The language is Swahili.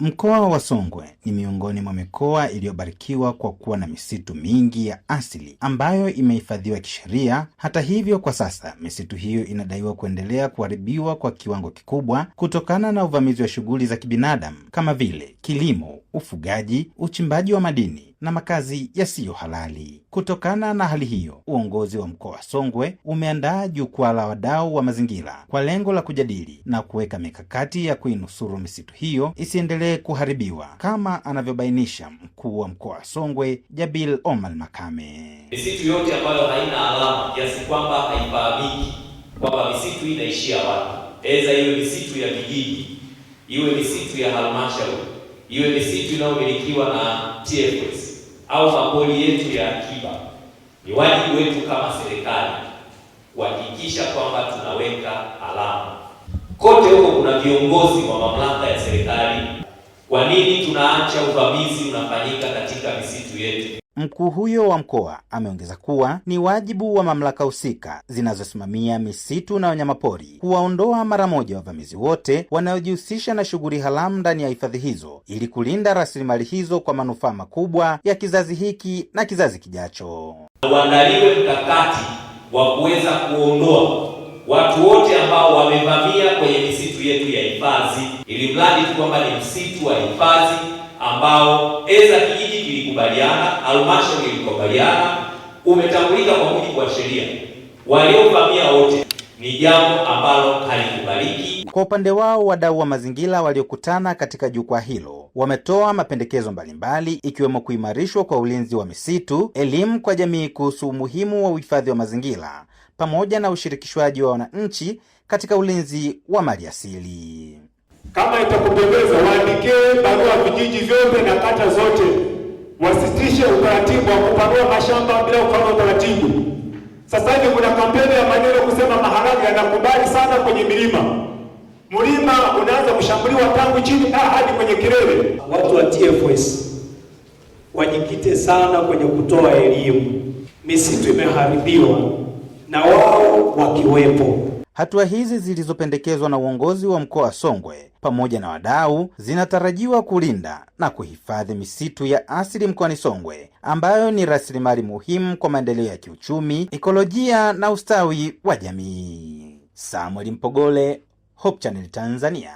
Mkoa wa Songwe ni miongoni mwa mikoa iliyobarikiwa kwa kuwa na misitu mingi ya asili ambayo imehifadhiwa kisheria. Hata hivyo, kwa sasa misitu hiyo inadaiwa kuendelea kuharibiwa kwa kiwango kikubwa kutokana na uvamizi wa shughuli za kibinadamu kama vile kilimo, ufugaji, uchimbaji wa madini na makazi yasiyo halali. Kutokana na hali hiyo, uongozi wa mkoa wa Songwe umeandaa jukwaa la wadau wa mazingira kwa lengo la kujadili na kuweka mikakati ya kuinusuru misitu hiyo isiendelee kuharibiwa, kama anavyobainisha mkuu wa mkoa wa Songwe, Jabil Omar Makame. Misitu yote ambayo haina alama kiasi kwamba haifahamiki kwamba misitu hii inaishia wapi, eza iwe misitu ya vijiji, iwe misitu ya halmashauri, iwe misitu inayomilikiwa na TFS au mapori yetu ya akiba, ni wajibu wetu kama serikali kuhakikisha kwamba tunaweka alama. Kote huko kuna viongozi wa mamlaka ya serikali. Kwa nini tunaacha uvamizi unafanyika katika misitu yetu? Mkuu huyo wa mkoa ameongeza kuwa ni wajibu wa mamlaka husika zinazosimamia misitu na wanyamapori kuwaondoa mara moja wavamizi wote wanaojihusisha na shughuli haramu ndani ya hifadhi hizo ili kulinda rasilimali hizo kwa manufaa makubwa ya kizazi hiki na kizazi kijacho. Uandaliwe mkakati wa kuweza kuondoa watu wote ambao wamevamia kwenye misitu yetu ya hifadhi, ili mradi tu kwamba ni msitu wa hifadhi ambao eza kijiji kilikubaliana, halmashauri ilikubaliana, umetambulika kwa mujibu wa sheria. Waliovamia wote ni jambo ambalo halikubaliki. Kwa upande wao, wadau wa mazingira waliokutana katika jukwaa hilo wametoa mapendekezo mbalimbali ikiwemo kuimarishwa kwa ulinzi wa misitu, elimu kwa jamii kuhusu umuhimu wa uhifadhi wa mazingira, pamoja na ushirikishwaji wa wananchi katika ulinzi wa maliasili. Kama itakupendeza, waandikie barua vijiji vyote na kata zote, wasitishe utaratibu wa kupanua mashamba bila kufanya utaratibu. Sasa hivi kuna kampeni ya maneno kusema maharage yanakubali sana kwenye milima. Mlima unaanza kushambuliwa tangu chini hadi kwenye kilele. Watu wa TFS wajikite sana kwenye kutoa elimu. Misitu imeharibiwa na wao wakiwepo. Hatua hizi zilizopendekezwa na uongozi wa mkoa wa Songwe pamoja na wadau zinatarajiwa kulinda na kuhifadhi misitu ya asili mkoani Songwe ambayo ni rasilimali muhimu kwa maendeleo ya kiuchumi, ekolojia na ustawi wa jamii. Samuel Mpogole, Hope Channel Tanzania.